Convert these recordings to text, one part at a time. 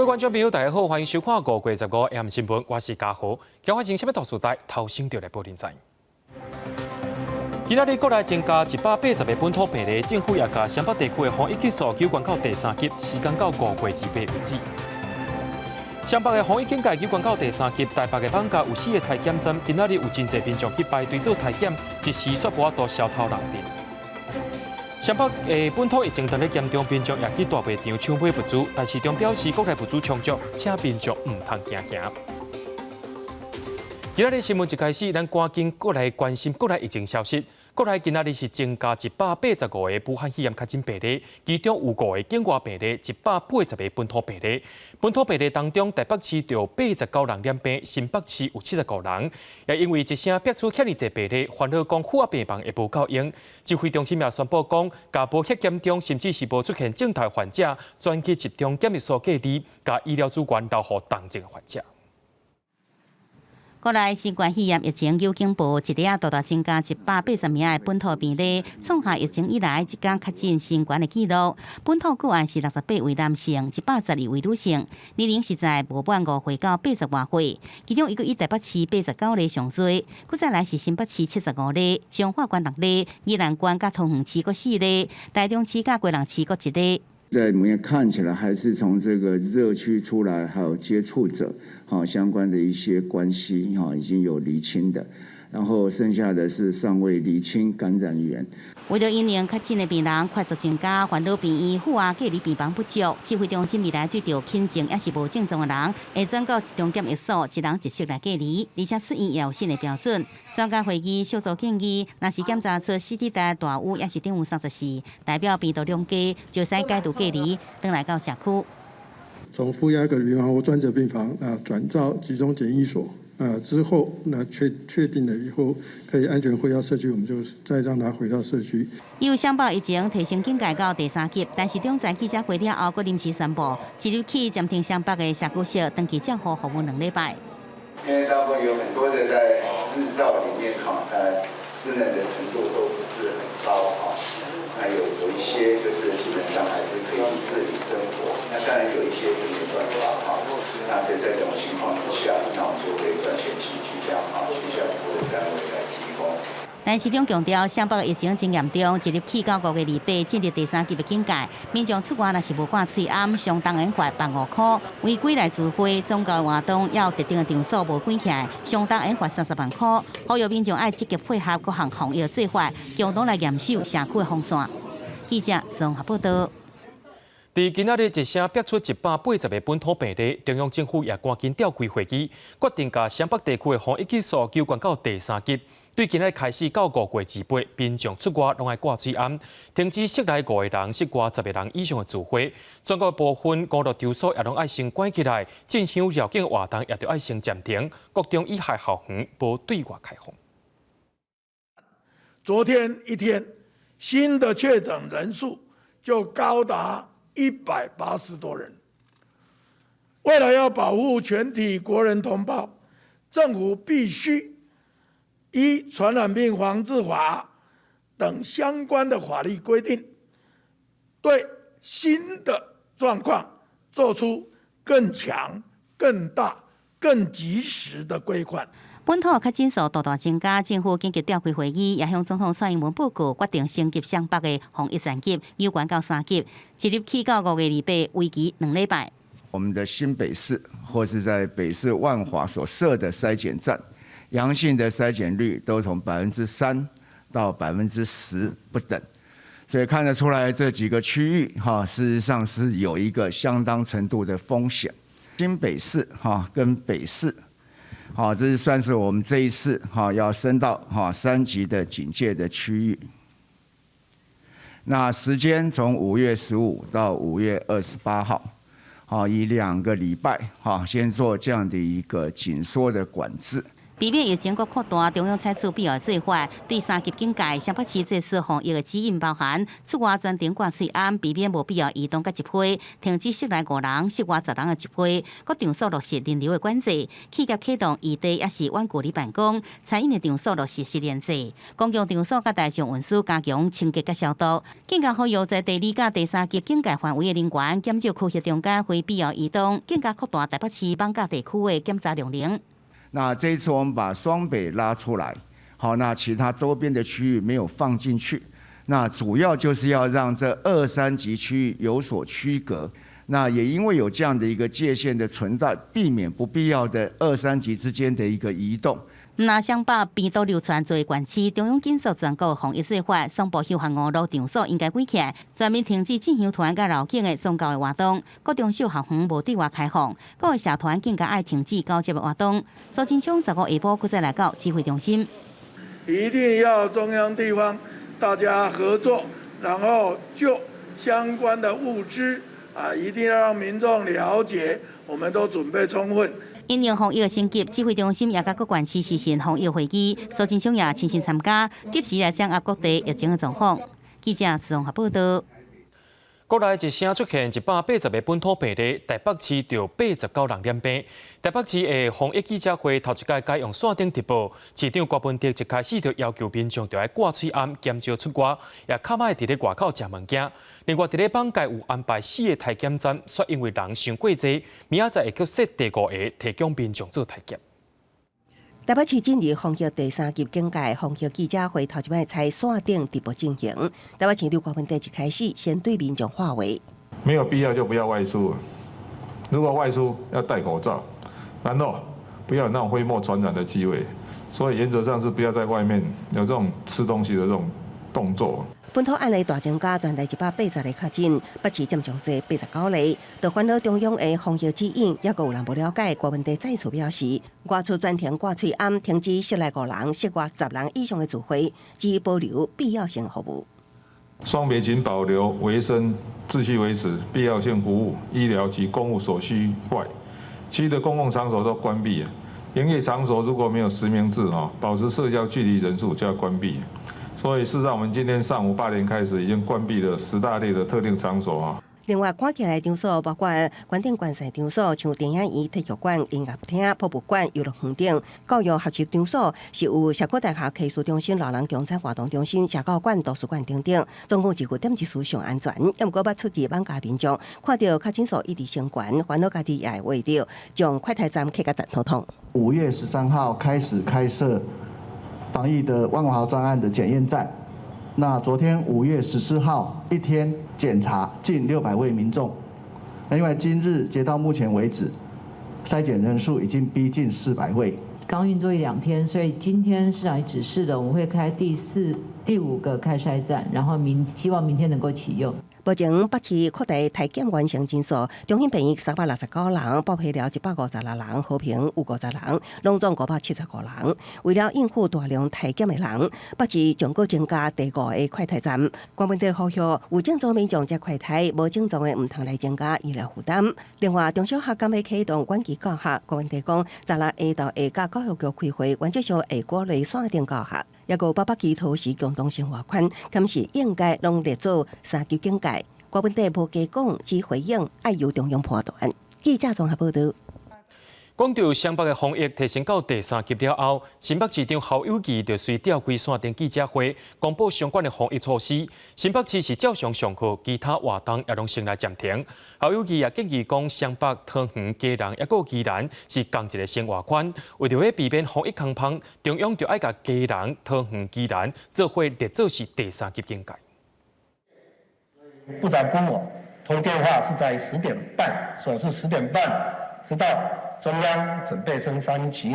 觀眾朋友，大家好，歡迎收看5月15 AM 新聞，我是嘉豪。今發生啥物大事代，頭先就來報恁知。今仔日國內增加180個本土病例，政府也共雙北地區的防疫級數加懸到第三級，時間到5月28為止。雙北的防疫警戒加懸到第三級，台北的艋舺有四个篩檢站，今仔日有真濟民眾去排隊做篩檢，一時煞無法度消頭人陣。雙北的本土疫情當咧嚴重，民眾也去大賣場搶買物資，但市長表示國內物資充足，請民眾毋通驚驚。今仔日新聞一開始，咱趕緊過來關心國內疫情消息。國內今仔日是增加185個武漢肺炎確診病例，其中有五個境外病例，180個本土病例。本土病例當中，台北市就89人染病，新北市有75人。也因為一聲爆出遐爾濟病例，煩惱講負壓病房會無夠用。指揮中心也宣布講，共無遐嚴重，甚至是無出現症狀患者，轉去集中檢疫所隔離，共醫療資源留予重症患者。國內新冠肺炎疫情有警報，一日大大增加180名的本土病例，創下疫情以來一天確診新懸的紀錄。本土個案是68位男性，112位女性，年齡是在無滿5歲到80外歲。其中猶閣以台北市89例上濟，閣再來是新北市75例，彰化縣6例，宜蘭縣佮桃園市閣4例，台中市佮基隆市閣1例。在裡面看起來還是從這個熱區出來，還有接觸者，哈相關的一些關係，哈已經有釐清的，然後剩下的是尚未釐清感染源。為著因應確診的病人快速增加，煩惱病院負壓隔離病房不足，指揮中心未來對著輕症抑是無症狀的人，會轉到集中檢疫所，一人一室來隔離，而且出院也有新的標準。專家會議小組建議，若是檢查出 CT 值大於抑是等於34，代表病毒量低，就使解除隔離，轉來到社區。從負壓隔離病房或專責病房啊，轉到集中檢疫所。啊，之後那確定了以後可以安全回到社區，我們就再讓他回到社區。由雙北疫情提升警戒到第三級，但市長在記者會了後，閣臨時宣布，即日起暫停雙北的社區室長期照護服務2禮拜。因為大部分有很多的在日照裡面哈，它失能的程度都不是很高哈。那有一些就是基本上還是可以自理生活，那當然有一些是沒辦法哈。那所以在這種情況之下，那我們就會轉選請居家啊，居家服務單位來提供。但市長強調，雙北疫情真嚴重，一日起到5月28進入第三級的警戒，民眾出外若是無掛喙罨，相當會罰15塊；違規來聚會、宗教活動，抑有特定的場所無關起來，相當會罰30萬塊。呼籲民眾愛積極配合各項防疫做法，共同來嚴守社區的防線。記者綜合報道。佇今仔日一聲爆出180個本土病例，中央政府也趕緊召開會議，決定共雙北地區的防疫級數加懸到第三級。對今仔日開始到5月28，民眾出外攏愛掛喙罨，停止室內五個人、室外10個人以上的聚會。全國部分娛樂場所也攏愛先關起來，進香繞境活動也著愛先暫停。國中以下校園無對外開放。昨天一天新的確診人數就高達180多人。為了要保護全體國人同胞，政府必須依傳染病防治法等相關的法律規定，對新的狀況做出更強、更大、更及時的規範。本土確診數大大增加，政府緊急召開會議，也向總統蔡英文報告，決定升級雙北的防疫層級，加懸到三級，即日起到5月28，為期2禮拜。我們的新北市或是在北市萬華所設的篩檢站，陽性的篩檢率都從3%到10%不等，所以看得出來這幾個區域哈，事實上是有一個相當程度的風險。新北市哈跟北市，好，這是算是我們這一次哈要升到哈3級的警戒的區域。那時間從5月15到5月28號，好，以2個禮拜哈先做這樣的一個緊縮的管制。避免疫情閣擴大，中央採取必要的做法，對三級警戒，雙北市做出防疫的指引，包含出外全程掛喙罨，避免無必要移動佮集會，停止室內五人、室外十人的集會，各場所落實人流的管制，企業啟動異地抑是遠距離辦公，餐飲的場所落實實聯制，公共場所佮大眾運輸加強清潔佮消毒。更加呼籲在第二佮第三級警戒範圍的人員減少區域中間非必要移動，更加擴大台北市艋舺地區的檢查量能。那這一次我們把雙北拉出來，好，那其他周邊的區域沒有放進去，那主要就是要讓這二三級區域有所區隔。那也因為有這樣的一個界限的存在，避免不必要的二三級之間的一個移動。毋但雙北病毒流竄做縣市，中央緊縮全國防疫做法，宣布休閒娛樂場所應該關起來，全面停止進香團佮繞境的宗教的活動，各中小學園無對外開放，各個社團更加愛停止交接的活動。蘇貞昌十五下晡閣再來到指揮中心，一定要中央地方大家合作，然後就相關的物資啊，一定要讓民眾了解，我們都準備充分。因應防疫的升級，指揮中心也佮各縣市視訊防疫會議，蘇貞昌也親身參加，及時來掌握各地疫情的狀況。記者綜合報道。國內一聲出現一百八十个本土病例，台北市就89人染病。台北市的防疫記者會頭一擺改用線頂直播，市長柯文哲一開始就要求民眾著愛掛喙罨，減少出外，也較莫佇咧外口食物件。另外，佇咧艋舺有安排四個篩檢站，卻因為人傷過濟，明仔載會閣設第五個，提供民眾做篩檢。台北市進入防疫第三級警戒，防疫記者會頭一擺採線頂直播進行。台北市長柯文哲一開始先對民眾喊話：沒有必要就不要外出，如果外出要戴口罩，然後不要有那種飛沫傳染的機會。所以原則上是不要在外面有這種吃東西的這種動作。本土案例大增加，全台180例確診，北市佔上濟89例。就煩惱中央的防疫指引，猶閣有人無了解。柯文哲再次表示，外出全程掛喙罨，停止室內五人、室外十人以上的聚會，只保留必要性服務。雙北僅保留維生秩序維持、必要性服務、醫療及公務所需外，其餘的公共場所都關閉。營業場所如果沒有實名制，保持社交距離人數就要關閉。所以，事實上，我們今天上午8點開始，已經關閉了十大類的特定場所啊。另外，關起來場所包括關頂觀賽場所，像電影院、體育館、音樂廳、博物館、遊樂園等；教育學習場所是有社區大學藝術中心、老人共餐活動中心、社教館、圖書館等等。總共一個點一處上安全。毋過，捌出去艋舺民眾看著確診數一直升懸，煩惱家己也會畫著，將快篩站客甲全通通。5月13號開始開設防疫的萬華專案的檢驗站，那昨天5月14號一天檢查近600位民眾，那另外今日截到目前為止，篩檢人數已經逼近400位。剛運作一兩天，所以今天市長也指示了，我們會開第四、第五個快篩站，然後希望明天能夠啟用。目前北市擴大篩檢完成人數，中興病院369人，報批了156人，和平有50人，攏總575人。為了應付大量篩檢的人，北市將閣增加第五個快篩站。柯文哲呼籲有症狀民眾才快篩，無症狀的毋通來增加醫療負擔。另外，中小學敢欲啟動遠距教學，柯文哲講，十六下晝會佮教育局開會，原則上會鼓勵線頂教學。抑閣有北北基桃市共同生活圈，敢是應該攏列做三級警戒？柯文哲無加講，只回應愛由中央判斷。記者綜合報道。講到雙北的防疫提升到第三級了後，新北市長侯友宜就隨召開線頂記者會，公布相關的防疫措施。新北市是照常上課，其他活動也攏先來暫停。侯友宜也建議講，雙北、桃園、基隆抑閣宜蘭是仝一个生活圈，為著欲避免防疫空縫，中央就愛共基隆、桃園、宜蘭做伙列做是第三級警戒。部長跟我通電話是在十點半，說是十點半，知道中央準備升三級。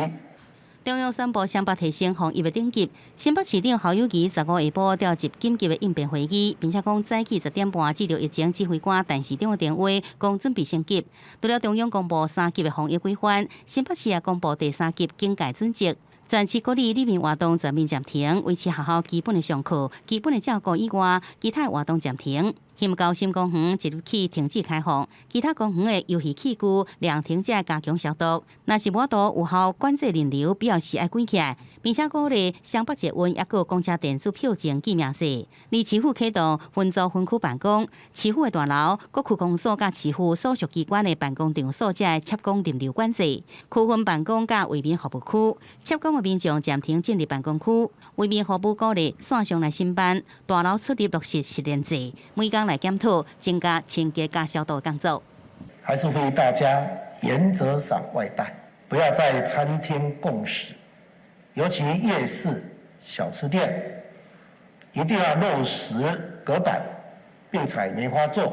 中央宣布雙北提升防疫的等級，新北市長侯友宜十五下晡召集緊急的應變會議，並且講早起10點半接著疫情指揮官陳時中的電話，講準備升級。除了中央公布三級的防疫規範，新北市也公布第三級警戒準則。全市各類里面活動全面暫停，維持學校基本的上課、基本的照顧以外，其他活動暫停。高森公園即日起停止開放，其他公園的遊戲器具、涼亭才會加強消毒。若是無法度有效管制人流，必要時愛關起來，並且鼓勵雙北捷運抑閣公車電子票證記名制。而市府啟動分組分區辦公，市府的大樓、各區公所佮市府所屬機關的辦公場所，才會設講人流管制，區分辦公佮為民服務區。設講的民眾暫停進入辦公區，為民服務鼓勵線上來申辦，大樓出入落實實聯制，每工來檢討，增加清潔佮消毒的工作。還是呼籲大家原則上外帶，不要在餐廳共食，尤其夜市、小吃店，一定要落實隔板，並採梅花座。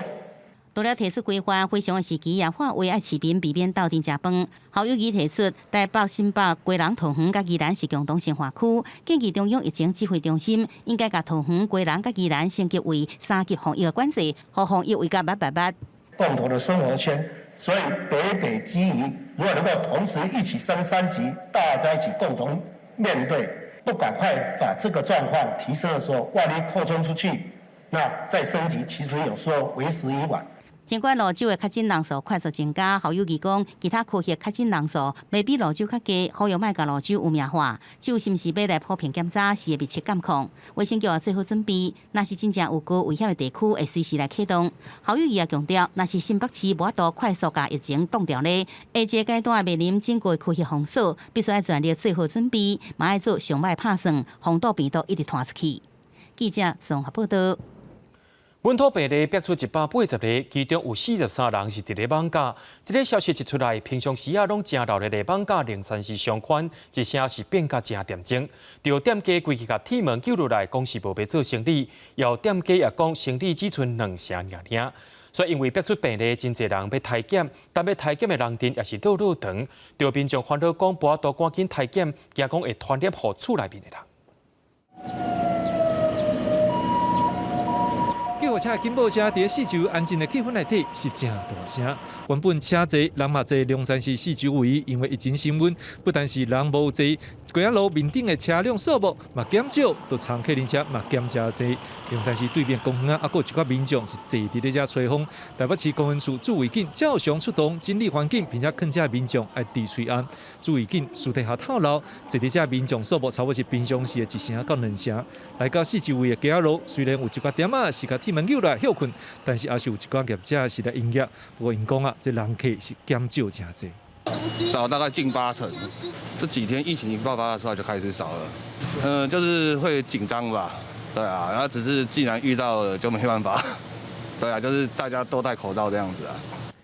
除了提出規範，非常的時期也喊話愛市民避免鬥陣食飯。侯友宜提出，台北、新北、基隆、桃園佮宜蘭是共同盛化區，建議中央疫情指揮中心應該共桃園、基隆佮宜蘭升級為三級防疫的管制，予防疫圍甲密密密。共同的生活圈，所以北北基宜如果能夠同時一起升三級，大家一起共同面對，不趕快把這個狀況提升的時候，萬一擴充出去，那再升級其實有時候為時已晚。儘管蘆洲的確診人數快速增加，侯友宜講，其他區域確診人數袂比蘆洲較低，呼籲莫共蘆洲污名化，就是毋是欲來普遍檢查，是會密切監控。衛生局也做好準備，若是真正有高危險的地區，會隨時來啟動。侯友宜也強調，若是新北市無法度快速共疫情擋牢咧，下一個階段面臨整個區域封鎖，必須愛全力做好準備，嘛愛做上歹拍算，防堵病毒一直傳出去。記者綜合報道。本土病例逼出180個，其中有43人是佇咧艋舺。這个消息一出來，平常時啊攏誠熱鬧的艋舺龍山寺商圈，一聲是變甲誠恬靜。著店家規氣共鐵門救落來，講是無欲做生理，有店家也講生理只賰兩成爾爾。所以因為逼出病例，真濟人欲篩檢，但欲篩檢的人陣也是落落長。著民眾煩惱講，無法度趕緊篩檢，驚講會傳染予厝內面的人。救護車的警報聲，佇四周安靜的氣氛內底是誠大聲。原本車濟人嘛濟，龍山寺四周圍因為疫情升溫，不但是人無濟，街仔路面頂的車輛數目嘛減少，就參客人車嘛減誠濟。龍山寺對面公園啊，閣有一寡民眾是坐佇咧遮吹風。台北市公安處注衛警照常出動整理環境，並且勸遮民眾愛戴喙罨。注衛警私底下透露，坐佇遮民眾數目差不多是平常時的一成到兩成。來到四周圍的街仔路，雖然有一寡店仔是共鐵門扭來歇睏，但是也是有一寡業者是來營業。不過𪜶講啊，這人客是減少誠濟，少大概近八成。這幾天疫情一爆發的時候就開始少了，就是會緊張吧，對啊，然後只是既然遇到了就沒辦法，對啊，就是大家都戴口罩這樣子啊。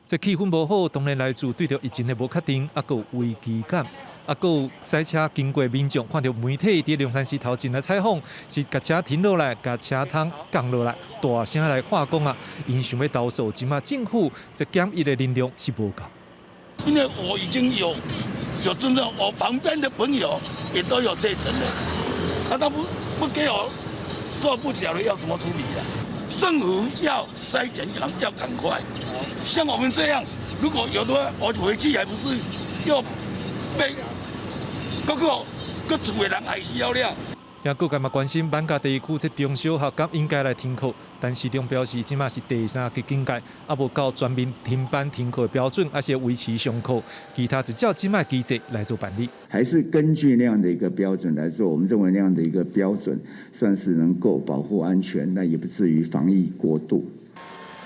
這氣氛無好，當然來自對著疫情的無確定，抑閣有危機感。啊，閣有駛車經過民眾看著媒體佇龍山寺頭前來採訪，是共車停落來，共車窗降落來，大聲來喊講啊，𪜶想欲投訴，這馬政府這檢疫的能量是無夠。因為我已經有症狀，我旁邊的朋友也都有確診的，他不給我做，不曉得要怎麼處理啊？政府要篩檢要趕快，像我們這樣，如果有的話，我回去還不是又被閣閣閣厝的人還需要了。也各界嘛關心，艋舺地區這中小學敢應該來停課，但市長表示，這馬是第三級警戒，猶無到全面停班停課的標準，還是維持上課，其他就照這馬機制來做辦理。還是根據那樣的一個標準來做，我們認為那樣的一個標準算是能夠保護安全，但也不至於防疫過度。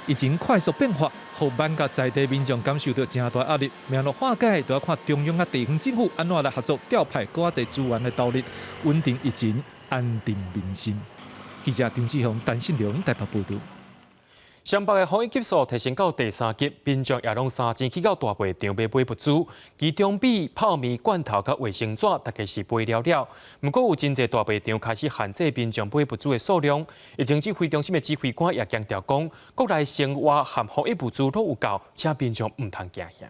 疫情快速變化，予艋舺在地民眾感受著誠大壓力。欲按怎化解，就要看中央佮地方政府按怎來合作，調派閣較濟資源來投入，穩定疫情，安定民心。記者張志雄、陳信良台北報導。雙北的防疫級數提升到第三級，民眾也攏三錢去到大賣場欲買物資，其中米、泡麵、罐頭佮衛生紙，大家是買了了。毋過有真濟大賣場開始限制民眾買物資的數量。疫情指揮中心的指揮官也強調講，國內生活和防疫物資攏有夠，請民眾毋通驚嚇。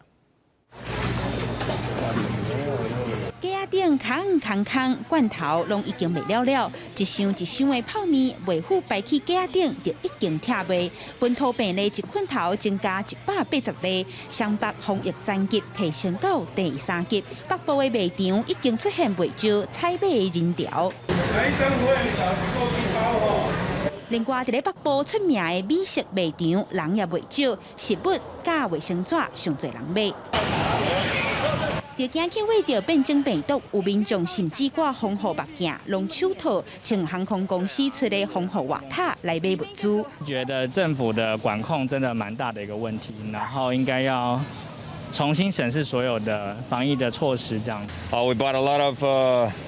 架仔頂空空空，罐頭攏已經賣了了，一箱一箱的泡麵袂赴擺去架仔頂就已經拆賣。本土病例一困頭增加180例，雙北防疫層級提升到第三級，北部的賣場已經出現賣少採買的人潮。另外，佇咧北部出名的美食賣場，人也袂少，食物佮衛生紙上濟人買。著驚去畏著變種病毒，有民眾甚至掛防護目鏡、攏手套，穿航空公司出的防護外套來買物資。覺得政府的管控真的蠻大的一個問題，然後應該要重新審視所有的防疫的措施，這樣。 We bought a lot of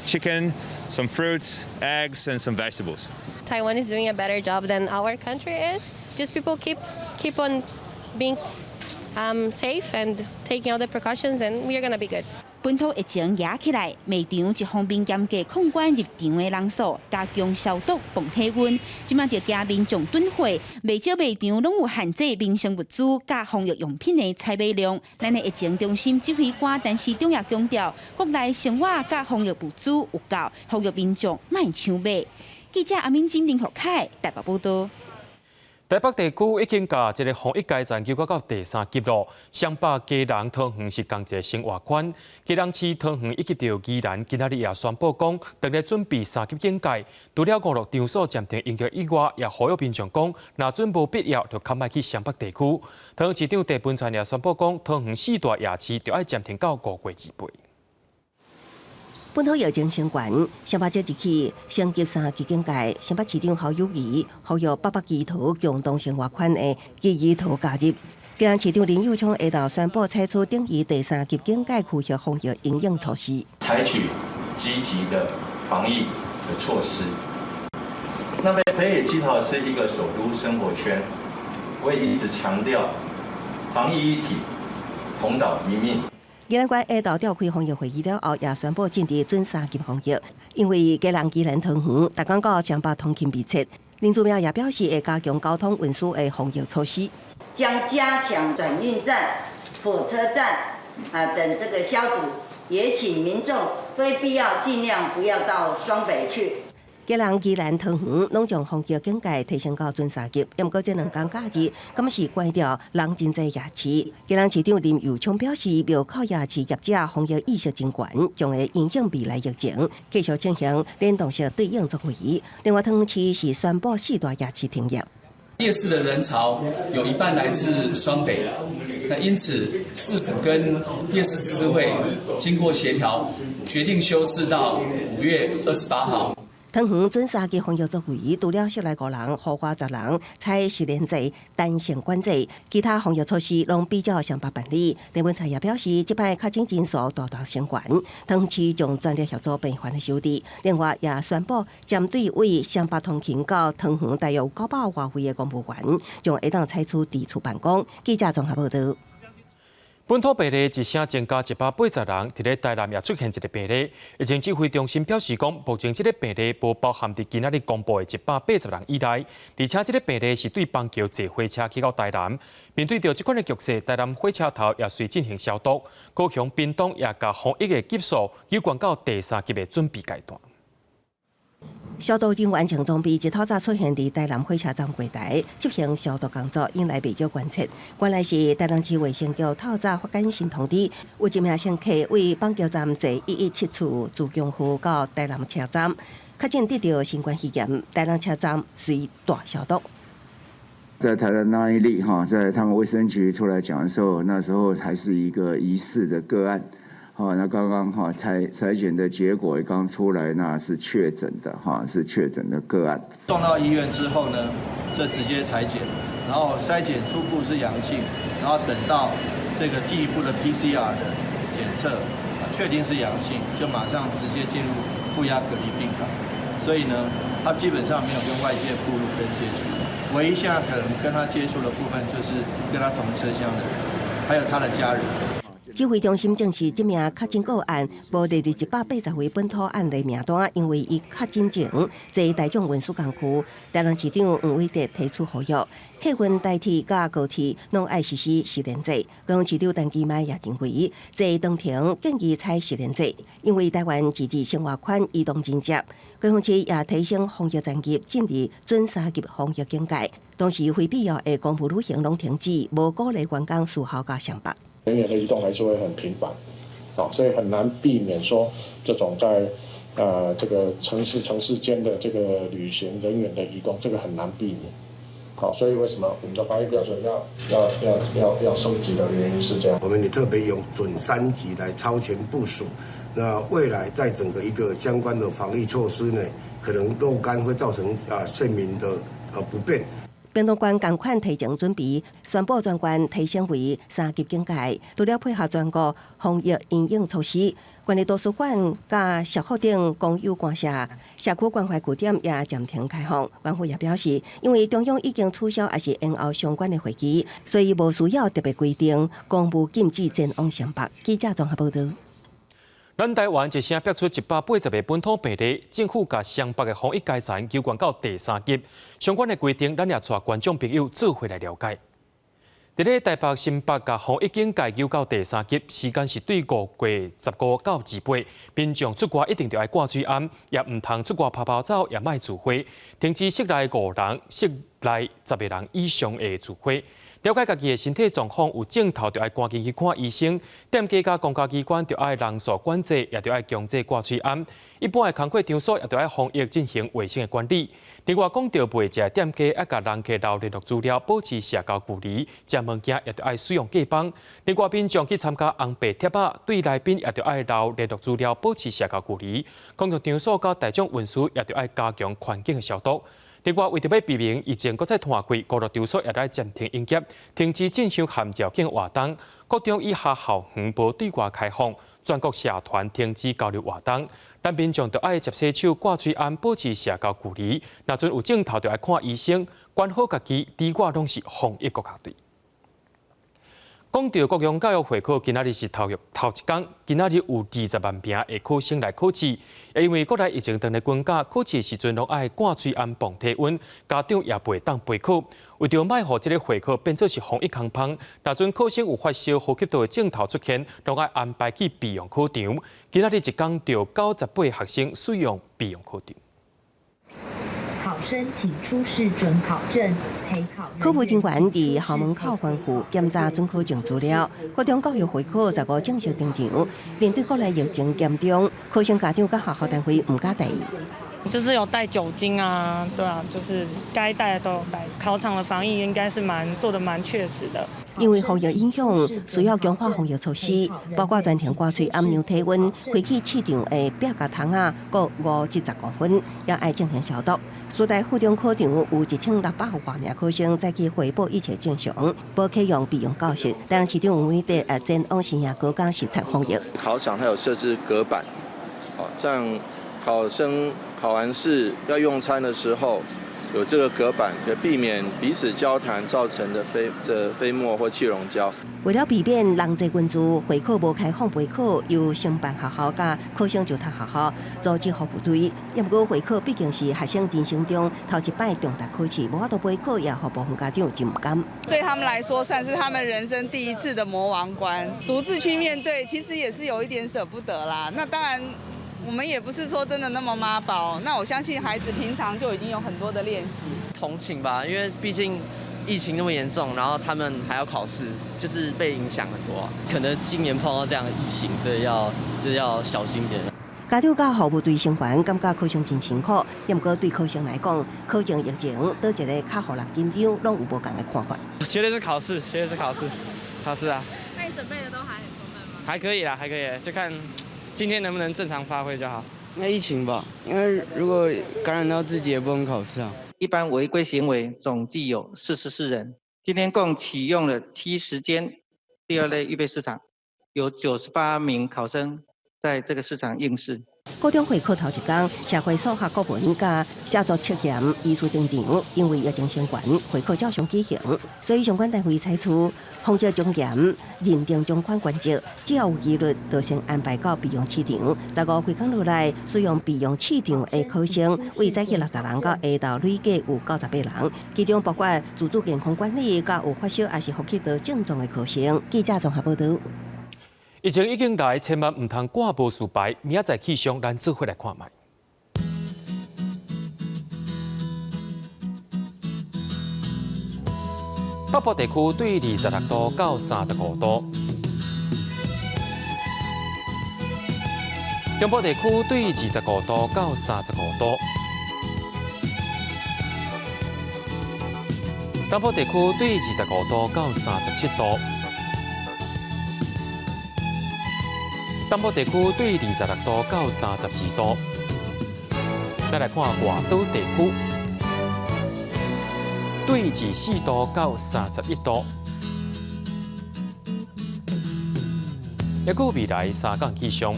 chicken, some fruits, eggs, and some vegetables. Taiwan is doing a better job than our country is. Just people keep on being safe and taking all the precautions, and we are gonna be good. 本土疫情壓起來，賣場一方面嚴格控管入場的人數，加強消毒、磅體溫。這馬就驚民眾囤貨，袂少賣場攏有限制民生物資佮防疫用品的採買量。咱的疫情中心指揮官陳時中也強調，國內生活佮防疫物資有夠，呼籲民眾莫搶買。記者阿敏金林學凱台北報道。台北地區已經共這个防疫階層升到第三級囉。雙北、基隆、桃園是仝一个生活圈。基隆市、桃園以及著宜蘭，今仔日也宣布講，正咧準備三級警戒。除了娛樂場所暫停營業以外，也呼籲民眾講，若準無必要，就較莫去雙北地區。桃園市長鄭文燦也宣布講，桃園四大夜市著愛暫停到5月28。本土疫情升懸，雙北即日起升級三級警戒。新北市長侯友宜呼籲北北基桃共同生活圈的基宜桃加入。基隆市長林右昌下晝宣布採取等於第三級警戒區域防疫因應措施，採取積極的防疫的措施。那麼北北基桃是一個首都生活圈，我也一直強調防疫一體，同島一命。宜蘭縣下晝召開防疫會議了後，也宣布進入準三級防疫。因為基隆、宜蘭、桃園，逐工佮雙北通勤密切。林姿妙也表示會加強交通運輸的防疫措施，將加強轉運站、火車站啊等這個消毒，也請民眾非必要盡量不要到雙北去。基隆、宜蘭、桃園攏將防疫警戒提升到準三級，毋過這兩工假日，敢是關掉人真濟夜市。基隆市長林右昌表示，廟口夜市業者防疫意識真懸，將會影響未來疫情，繼續進行聯動式對應作為。另外，桃園市是宣布四大夜市停業。夜市的人潮有一半來自雙北，那因此市府跟夜市自治會經過協調，決定休市到5月28號。桃園準三級防疫作為，除了室內五人、戶外十人採實聯制彈性管制，其他防疫措施攏比照雙北辦理。鄭文燦也表示，這擺確診人數大大升懸，桃園市將全力協助病患的收治。另外，也宣布針對為雙北通勤到桃園大約有900外位的公務員，將會當採取佇厝辦公。記者綜合報道。本土病例一聲增加180人，佇咧台南也出現一个病例。疫情指揮中心表示講，目前這个病例無包含佇今仔日公布的180人以內，而且這个病例是對板橋坐火車去到台南。面對著這款的局勢，台南火車頭也隨進行消毒。高雄、屏東也共防疫的級數有懸到第三級的準備階段。消毒人員穿裝備一透早出現佇台南火車站櫃台執行消毒工作，引來袂少關切。原來是台南市衛生局透早發簡訊通知，有一名乘客為板橋站坐117次自強號到台南車站，確診得著新冠肺炎，台南車站隨大消毒。在台南那一例哈，在他們衛生局出來講的時候，那時候還是一個疑似的個案。好，那剛剛哈採檢的結果也剛出來，那是確診的哈，是確診的個案。送到醫院之後呢，這直接採檢，然後篩檢初步是陽性，然後等到這個進一步的 PCR 的檢測，確定是陽性，就馬上直接進入負壓隔離病房。所以呢，他基本上沒有跟外界暴露跟接觸，唯一現在可能跟他接觸的部分就是跟他同車廂的人，還有他的家人。指揮中心證實，這名確診個案無列入180位本土案例名單，因為伊確診前坐大眾運輸工具。台南市長黃偉哲提出呼籲，客運、台鐵佮高鐵攏愛實施實聯制。高雄市長陳其邁也認為，坐長程建議採實聯制，因為台灣自治生活圈移動真捷。高雄市也提升防疫層級，進入準三級防疫警戒，同時非必要的公務旅行攏停止，無鼓勵觀光事後佮雙北。人員的移動還是會很頻繁，所以很難避免說這種在這個城市城市間的這個旅行人員的移動，這個很難避免。好，所以為什麼我們的防疫標準要升級的原因是這樣。我們也特別用準三級來超前部署。那未來在整個一個相關的防疫措施呢，可能若干會造成啊縣民的不便。屏東縣仝款提前準備，宣布全縣提升為三級警戒，除了配合全國防疫因應措施，縣立圖書館佮社福等公有館舍、社區關懷據點也暫停開放。縣府也表示，因為中央已經取消抑是延後相關的會議，所以無需要特別規定公務禁止前往雙北。記者綜合報導。咱台灣一聲爆出180個本土病例，政府共雙北的防疫階層加懸到第三級，相關的規定，咱也帶觀眾朋友做伙來了解。佇咧台北、新北共防疫警戒加到第三級，時間是對5月15到28，民眾出外一定著愛掛喙罨，也毋通出外趴趴走，也莫聚會，停止室內五人、室內10個人以上的聚會。了解家己的身體狀況，有症頭就愛趕緊去看醫生。店家佮公家機關著愛人數管制，也著愛強制掛喙罨。一般的工課場所也著愛防疫進行衛生的管理。另外，講著袂食店家愛共人客留聯絡資料，保持社交距離。食物件也著愛使用隔板。另外，民眾去參加紅白帖仔，對來賓也著愛留聯絡資料，保持社交距離。公共場所佮大眾運輸也著愛加強環境的消毒。另外，為著欲避免疫情閣再拖開，娛樂場所也愛暫停營業，停止進行含條件活動。國中以下校園無對外開放，全國社團停止交流活動。咱民眾著愛捷洗手、掛喙罨、保持社交距離。若陣有症頭，著愛看醫生，管好家己，你我攏是防疫國家隊。講著國中教育會考，今仔日是頭一頭一工，今仔日有20萬名的考生來考試。因為國內疫情當咧軍假，考試時陣攏愛掛喙罨、磅體溫，家長也袂當陪考。為著莫予這个會考變做是防疫空縫，若陣考生有發燒、呼吸道的症頭出現，攏愛安排去備用考場。今仔日一工就98學生使用備用考場。考生請出示准考證，陪考考務人員佇校門口吩咐檢查准考證資料。國中教育會考15正式登場，面對國內疫情嚴重，考生家長佮學校單位毋敢怠意。就是有帶酒精啊，對啊，就是該帶的都有帶。考場的防疫應該是蠻做得蠻確實的。因為防疫影響，需要強化防疫措施，包括全程掛喙罨量體溫、開去試場的壁佮窗仔各5至10公分，也愛進行消毒。師大附中考場有1600外名考生早起回報一切正常，無啟用備用教室。台南市長吳偉哲也前往新營高工視察防疫。考場它有設置隔板，哦，這樣考生考完試要用餐的時候，有這個隔板，可避免彼此交談造成的飛這飛沫或氣溶膠。為了避免人濟群聚，會考無開放備考，由承辦學校佮考生就讀學校組織服務隊。毋過會考畢竟是學生人生中頭一擺重大考試，無法度備考，也予部分家長真毋甘。對他們來說，算是他們人生第一次的魔王關，獨自去面對，其實也是有一點捨不得啦。那當然，我們也不是說真的那麼媽寶。那我相信孩子平常就已經有很多的練習。同情吧，因為畢竟疫情那麼嚴重，然後他們還要考試，就是被影響很多。可能今年碰到這樣的疫情，所以要就是要小心點。家長佮服務隊成員感覺考生真辛苦，毋過對考生來講，考前疫情佗一个較予人緊張，攏有無仝的看法。絕對是考試，絕對是考試，考試啊！那你準備的都還很充分嗎？還可以啦，還可以，就看今天能不能正常發揮就好。應該疫情吧，因為如果感染到自己也不能考試啊。一般違規行為總計有44人，今天共啟用了70間第二類預備試場，有98名考生在這個試場應試。高中會考頭一工，社會數學國文佮寫作測驗依序登場，因為疫情相關，會考照常舉行，所以相關單位採取防疫從嚴、認定從寬原則，只要有疑慮，就先安排到備用試場。15規工落來，使用備用試場的考生，為早起60人到下晝累計有98人，其中包括自主健康管理、佮有發燒抑是呼吸道症狀的考生。記者綜合報導。疫情已經來，千萬毋通掛無事牌。明仔載氣象，咱做伙來看覓。北部地區對26度到35度。中部地區對25度到35度，東部地區對25度到37度，東部地區對26度到32度。再來看外島地區，對24度到31度。抑閣未來3工氣象。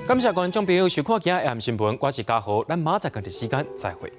感謝觀眾朋友收看今仔下暗新聞，我是嘉豪，咱明仔載仝一時間再會。